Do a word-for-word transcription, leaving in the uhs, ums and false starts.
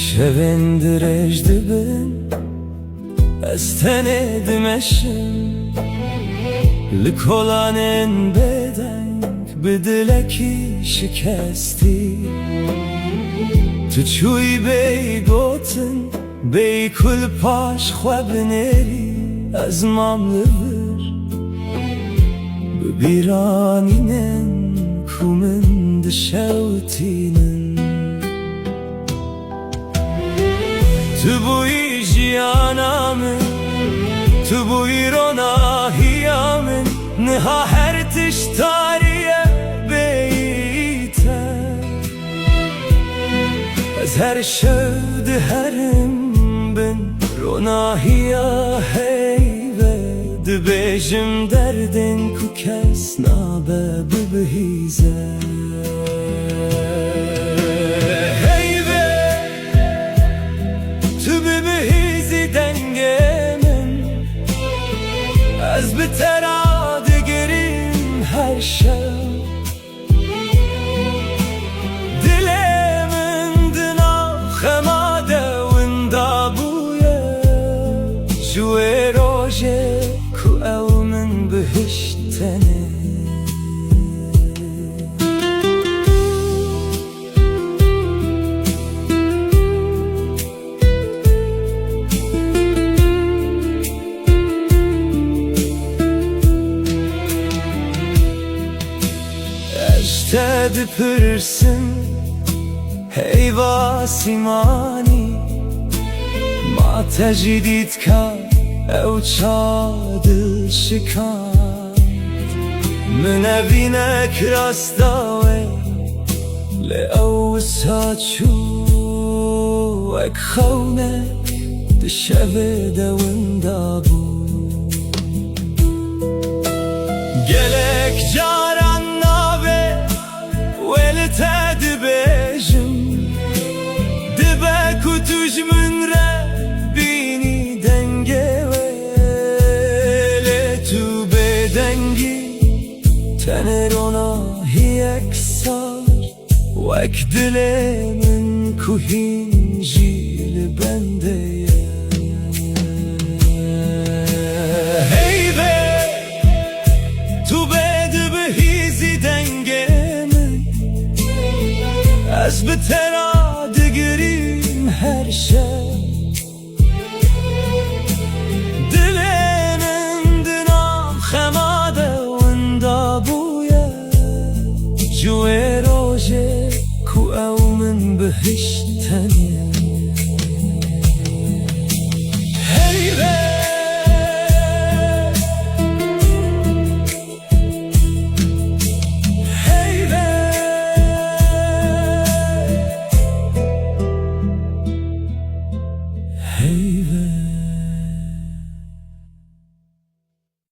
Şevên dirêj dibin, ez tenê dimeşim. Li kolanên bêdeng, bi dilekî şikestî. Tu çûyî bêyî gotin, bêyî ku li paş xwe binêrî. Ez mam li vir, bi bîranînên ku min dişewitînin. Tu bûyî jiyana min, tu bûyî ronahiya min. Niha her tişt tarî ye bêyî te. Ez her şev diherim bin ronahiya heyve. Dibêjim derdên ku kes nabe bibihîze. Heyve, tu bibihîzî dengê min. Ez bi te re digirim her şev. Dilê min di nav xema de winda bûye, ji wê rojê ku ew min bihişt tenê. Ez ji te dipirsim, heyva sîmanî, ma te jî dît ka ew ça dil şikand. Min evînek rast da wê, lê ew wisa çû wek xewnek di şevê de winda bû. Gelek caran navê wê li te dibêjim, dibe ku tu ji min re bînî dengê wê, lê tu bêdengî tenê ronahiyek sar. Wek dilê min ku hîn jî li bendê ye. Heyvê, tu bê dibihîzî dengê min. Ez bi te re digirim her şev. Dilê min di nav xema de winda bûye, ji wê rojê ku ew min bihişt tenê.